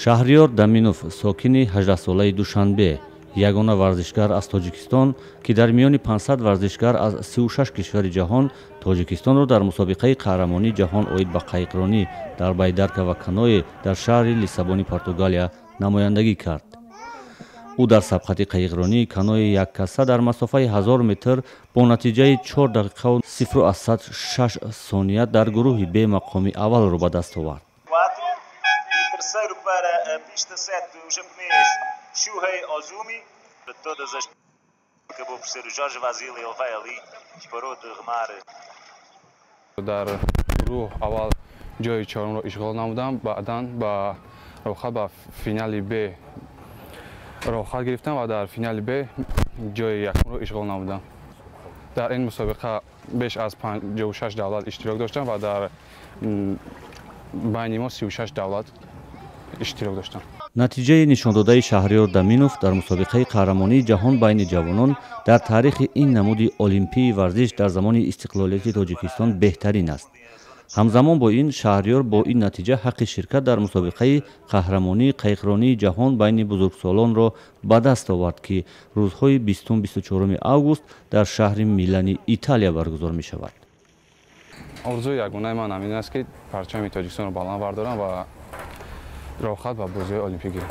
Шаҳриёр Даминов, сокини 18-солаи Душанбе, ягона варзишгар аз Тоҷикистон, ки дар миёни 500 варзишгар аз 36 кишвари ҷаҳон Тоҷикистонро дар мусобиқаи қаҳрамонии ҷаҳон оид ба қайиқронӣ дар байдарка ва каное дар шаҳри Лиссабони Португалия намояндагӣ кард. Ӯ дар сабқати қайиқронии канои яккаса дар масофаи 1000 метр бо натиҷаи 4 дақиқаву 0,06 сония дар гурӯҳи Б мақоми аввалро ба даст овард. Terceiro para a pista 7, o japonês Shuhei Ozumi. Todas as acabou por ser o Jorge Vasile, ele vai ali, parou de remar. Дар гурӯҳ аввал ҷои чорумро ишғол намудам, баъдан ба роҳхат ба финали Б роҳхат гирифтам ва дар финали Б ҷои якумро ишғол намудам. Дар ин мусобиқа беш аз 56 давлат иштирок доштам ва дар байни мо 36 давлат иштирок доштам. Натиҷаи нишондодаи Шаҳриёр Даминов дар мусобиқаи қаҳрамонии ҷаҳон байни ҷавонон дар таърихи ин намуди олимпии варзиш дар замони истиқлолияти Тоҷикистон беҳтарин аст. Ҳамзамон бо ин, Шаҳриёр бо ин натиҷа ҳаққи ширкат дар мусобиқаи қаҳрамонии қайиқронии ҷаҳон байни бузургсолонро ба даст овард, ки рӯзҳои 20-24 август дар шаҳри Милани Италия баргузор мешавад. Орзуи ягонаи ман ҳамин аст, ки парчами Тоҷикистонро баланд бардорам ва роҳхат ба бозиҳои олимпӣ гирам.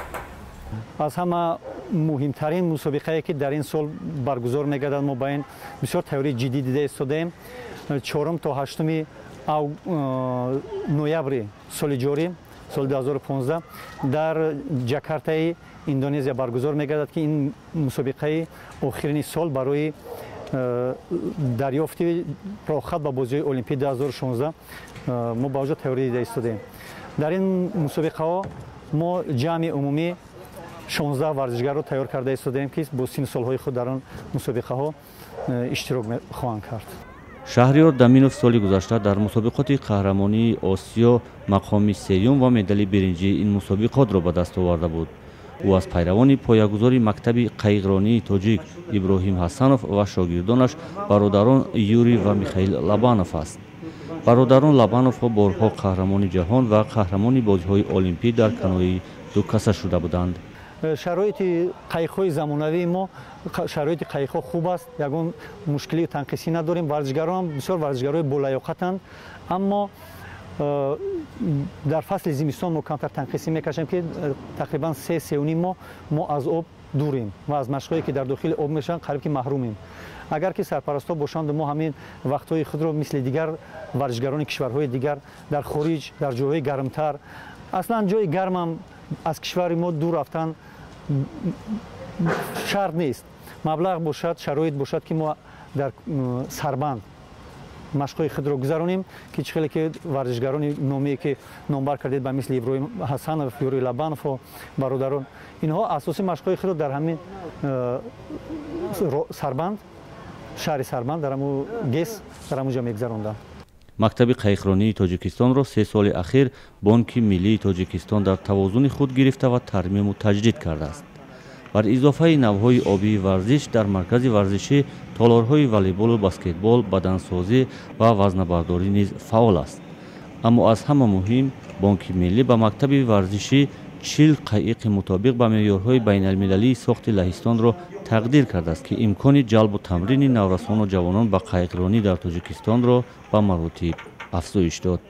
Аз ҳама муҳимтарин мусобиқае, ки дар ин сол баргузор мегардад, мо ба ин бисёр тайёрии ҷиддӣ дида истодаем. 4 то 8 ноябри соли ҷорӣ, соли 2015, дар Ҷакартаи Индонезия баргузор мегардад, ки ин мусобиқаи охирини сол барои дарёфти роҳхат ба бозиҳои олимпии 2016 мо ба оҷо тайёрӣ дида истодаем. Дар ин мусобиқаҳо мо ҷамъи умумӣ 16 варзишгарро тайёр карда истодаем, ки бо синну солҳои худ дар он мусобиқаҳо иштирок хоҳанд кард. Шаҳриёр Даминов соли гузашта дар мусобиқоти қаҳрамонии Осиё мақоми сеюм ва медали биринҷии ин мусобиқотро ба даст оварда буд. Ӯ аз пайравони поягузори мактаби қайиқронии тоҷик Иброҳим Ҳасанов ва шогирдонаш бародарон Юрий ва Михаил Лабанов аст. Бародарон Лабановҳо борҳо қаҳрамони ҷаҳон ва қаҳрамони бозиҳои олимпӣ дар канои дукаса шуда буданд. Шароити қайиқҳои замонавии мо, шароити қайиқҳо хуб аст, ягон мушкилию танқисӣ надорем. Варзишгарон бисёр варзишгарои болаёқатанд, аммо дар фасли зимистон мо камтар танқисӣ мекашем, ки тақрибан 3-3.5 моҳ мо аз об дурем ва аз машқҳое, ки дар дохили об мешаванд, қариб ки маҳрумем. Агар ки сарпарастҳо бошанд, мо ҳамин вақтҳои худро мисли дигар варзишгарони кишварҳои дигар дар хориҷ, дар ҷойҳои гармтар, аслан ҷои гармам аз кишвари мо дур рафтан шарт нест, маблағ бошад, шароит бошад, ки мо дар сарбанд машқҳои худро гузаронем, ки чӣ хеле ки варзишгарони номие, ки номбар кардед, ба мисли Иброҳим Ҳасанов, Юрий Лабановҳо, бародарон, инҳо асоси машқҳои худро дар ҳамин сарбанд, шаҳри Сарбанд, дар ҳамун ГЭС, дар ҳамун ҷо мегузаронданд. Мактаби қайиқронии Тоҷикистонро 3 соли ахир Бонки миллии Тоҷикистон дар тавозуни худ гирифта ва тармиму таҷдид кардааст. Бар изофаи навъҳои обии варзиш дар маркази варзишӣ толорҳои волейболу баскетбол, бадансозӣ ва вазнабардорӣ низ фаъол аст. Аммо аз ҳама муҳим, Бонки миллӣ ба мактаби варзишӣ 40 қайиқи мутобиқ ба меъёрҳои байналмилалии сохти Лаҳистонро тақдир кардааст, ки имкони ҷалбу тамрини наврасону ҷавонон ба қайиқронӣ дар Тоҷикистонро ба маротиб афзоиш дод.